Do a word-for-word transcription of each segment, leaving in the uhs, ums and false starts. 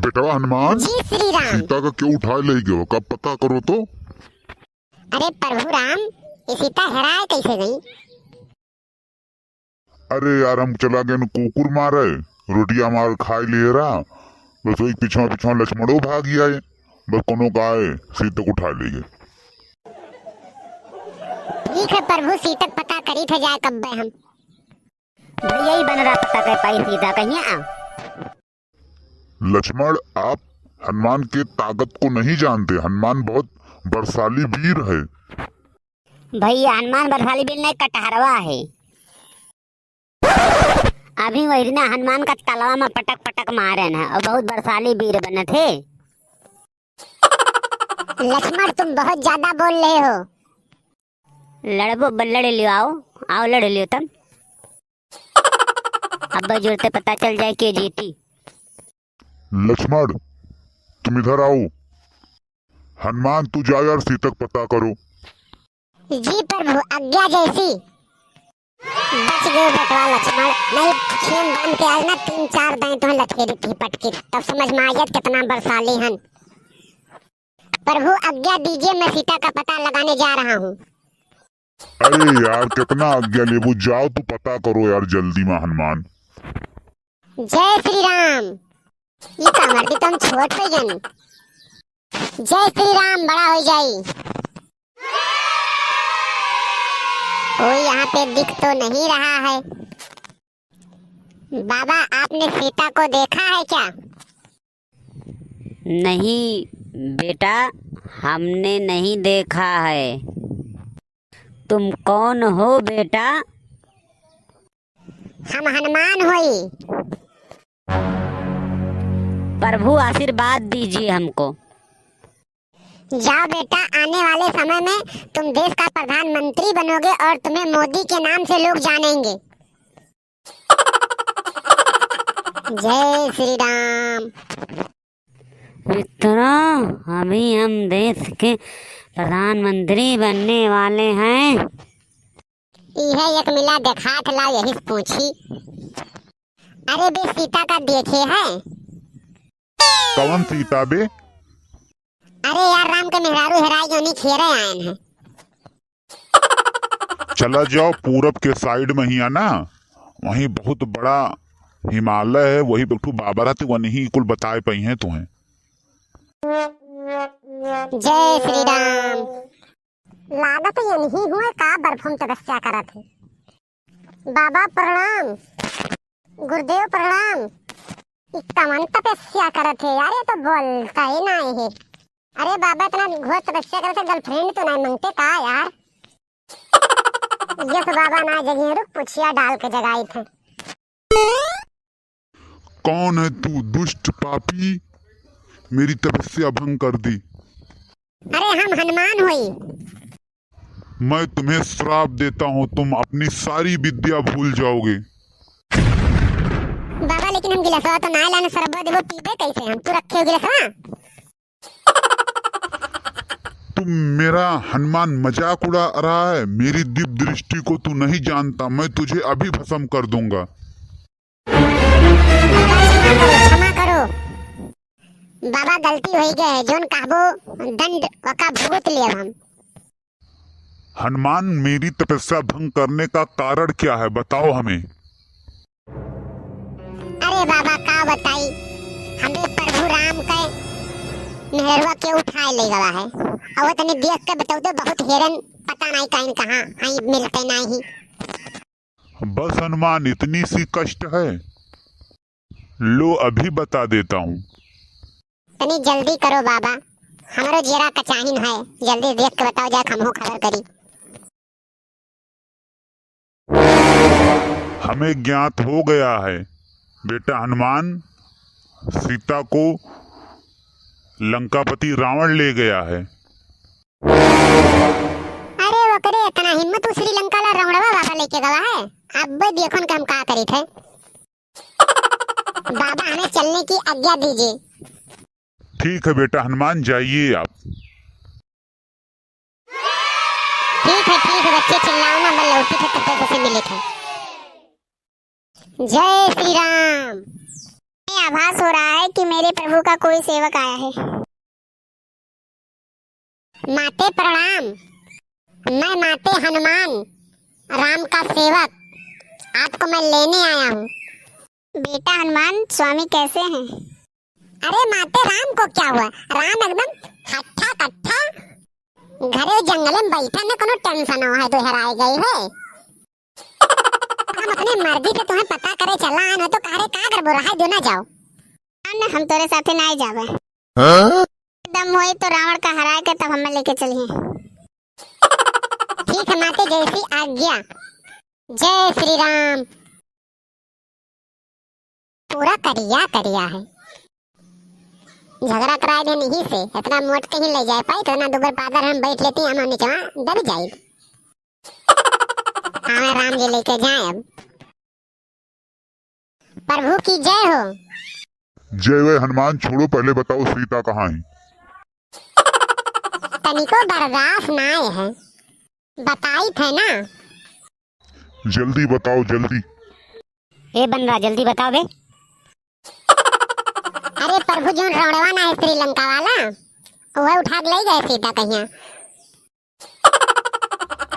बेटवा हनुमान, जी श्री राम। सीता का क्यों उठाए ले गयो? कब पता करो तो। अरे प्रभु राम, ये सीता हेराए कैसे गई? अरे यार, हम चला गए न कुकुर मारे, रोटिया मार खाए लिए रहा, बस वही पिछवा पिछवा लक्ष्मणो भाग गया है, बस कोनो का है, सीता को उठा ले गए। ठीक है प्रभु, सीता का पता करी थे जाए कब्बे हम। भैया ही बनरा पता कर पाई सीता कहिया। लक्ष्मण, आप हनुमान के ताकत को नहीं जानते। हनुमान बहुत बलशाली वीर है। भैया, हनुमान बलशाली वीर नहीं, कटहरवा है। अभी वही ना हनुमान का तलवा में पटक पटक मारे न, और बहुत बलशाली वीर बनत है। लक्ष्मण, तुम बहुत ज्यादा बोल रहे हो। लड़बो, ब-, लड़ लियो, आओ, आओ, लड़ लियो तब। अब जोरते पता चल जाए के जीती। लक्ष्मण, तुम इधर आओ। हनुमान, तू जाओ यार, सीता का पता करो। जी प्रभु, आज्ञा जैसी। बच गए बेटवा लक्ष्मण, नहीं खेम बांध के आज ना तीन चार दाएं तुम्हें लथेरी थी पटकी, तब समझ में आ जात कितना बलशाली हन। प्रभु आज्ञा दीजिए, मैं सीता का पता लगाने जा रहा हूँ। अरे यार, कितना आज्ञा लेबू, जाओ तू पता करो यार, जल्दी में हनुमान। जय श्री राम। ई का मर्दी, तुम छोट हो गन। जय श्री राम, बड़ा हो जाई। कोई यहाँ पे दिख तो नहीं रहा है। बाबा, आपने सीता को देखा है क्या? नहीं बेटा, हमने नहीं देखा है। तुम कौन हो बेटा? हम हनुमान होई। प्रभु आशीर्वाद दीजिए हमको। जाओ बेटा, आने वाले समय में तुम देश का प्रधानमंत्री बनोगे और तुम्हें मोदी के नाम से लोग जानेंगे। जय श्री राम। मित्रों, अभी हम देश के प्रधानमंत्री बनने वाले हैं। इहे एक मिला देखात ला, यही से पूछी। अरे बे, सीता का देखे है? कौन सीता बे? अरे यार, राम के मेहरारू हेराई गई, उन्हीं खेरे आयन है। चला जाओ, पूरब के side में ही है ना, वहीं बहुत बड़ा हिमालय है, वही पे एक ठो बाबा रहते, वहीं कुल बताए पई हैं तुम्हें। जय श्री राम। लागत यनही हुए का बर्फम तपस्या करत है। बाबा प्रणाम, गुरुदेव प्रणाम। ई कवन तपस्या करत है यार, ये तो बोलता ही नहीं है। अरे बाबा, इतना घोर तपस्या करत है, girlfriend तो नहीं मांगते का यार? यस बाबा ना जगिए, रुक पुछिया डाल के जगाई थे। कौन है तू दुष्ट पापी, मेरी तपस्या भंग कर दी? अरे हम हनुमान होई। मैं तुम्हें श्राप देता हूँ, तुम अपनी सारी विद्या भूल जाओगे। बाबा, लेकिन हम गिलासवा तो ना लाने, सरबत देबो, पीबे कैसे हम? तू रखे हो गिलासवा? तुम मेरा हनुमान मजाक उड़ा रहा है। मेरी दिव्य दृष्टि को तू नहीं जानता, मैं तुझे अभी भस्म कर दूंगा। क्षमा करो, क्षमा करो। बाबा, गलती हो गए है, जोन कहबो दंड वका भुगत लेब हम। हनुमान, मेरी तपस्या भंग करने का कारण क्या है, बताओ हमें। अरे बाबा, का बताई, हमें प्रभु राम के मेहरवा के उठाए ले गवा है। और वो तनी देख के बताओ तो, बहुत हेरन, पता नहीं कहीं कहाँ, कहीं मिलते नहीं। बस हनुमान, इतनी सी कष्ट है, लो अभी बता देता हूँ। तनी जल्दी करो बाबा, हमरो जेरा कचाहिन है, जल्दी देख के बताओ जाए, हमहू खबर करी। हमें ज्ञात हो गया है, बेटा हनुमान, सीता को लंकापति रावण ले गया है। अरे ओकरे इतना हिम्मत, उ श्रीलंका ला रावणवा बाबा लेके गवा है। अब देखन के हम का करी थे। बाबा, हमें चलने की आज्ञा दीजिए। ठीक है बेटा हनुमान, जाइए आप। ठीक है, ठीक है बच्चे, चिल्लाओ ना, मैं लौटी थे तब से मिले थे। जय श्री राम। ए आभास हो रहा है कि मेरे प्रभु का कोई सेवक आया है। माते प्रणाम, मैं माते हनुमान, राम का सेवक, आपको मैं लेने आया हूँ। बेटा हनुमान, स्वामी कैसे हैं? अरे माते, राम को क्या हुआ, राम एकदम हट्ठा कट्ठा, घरे जंगले में बैठा में कोनो tension हो है, तो हेराए गई है। हम अपनी मर्जी से तुम्हें पता करे चला आन हो तो कारे का करबो, रहाई दो ना, जाओ। ना, हम तोरे साथे नाई जाबे। हाँ? दम होई तो रावण का हराए के तब हमें लेके चलिए। ठीक है माते, जैसी आज्ञा। जय श्री राम। पूरा करिया करिया है। झगड़ा कराए देन यही से, इतना मोट कहीं ले जाए पाई, तो इतना दुबर पादर हम बैठ लेती, हम नीचे दब जाए। हमें राम जी लेके जाए अब। प्रभु की जय हो। जय वै हनुमान, छोड़ो, पहले बताओ सीता कहाँ है? तनिको बर्दाश्त नाय है, बताई थे ना। जल्दी बताओ, जल्दी। ए बनरा, जल्दी बताओ बे। अरे प्रभु, जो रौड़वा ना है श्रीलंका वाला, वह उठा के ले गए सीता कहिया।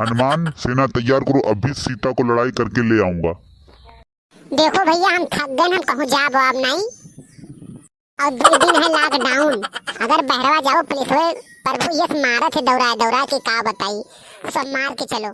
हनुमान, सेना तैयार करो, अभी सीता को लड़ाई करके ले आऊंगा। देखो भैया, हम थक गए, हम कहूँ जाब अब नहीं। और दो दिन है lockdown, अगर बहरवा जाओ पुलिस हो, प्रभु यस मारत है दौड़ा दौड़ा के, का बताई, सब मार के चलो।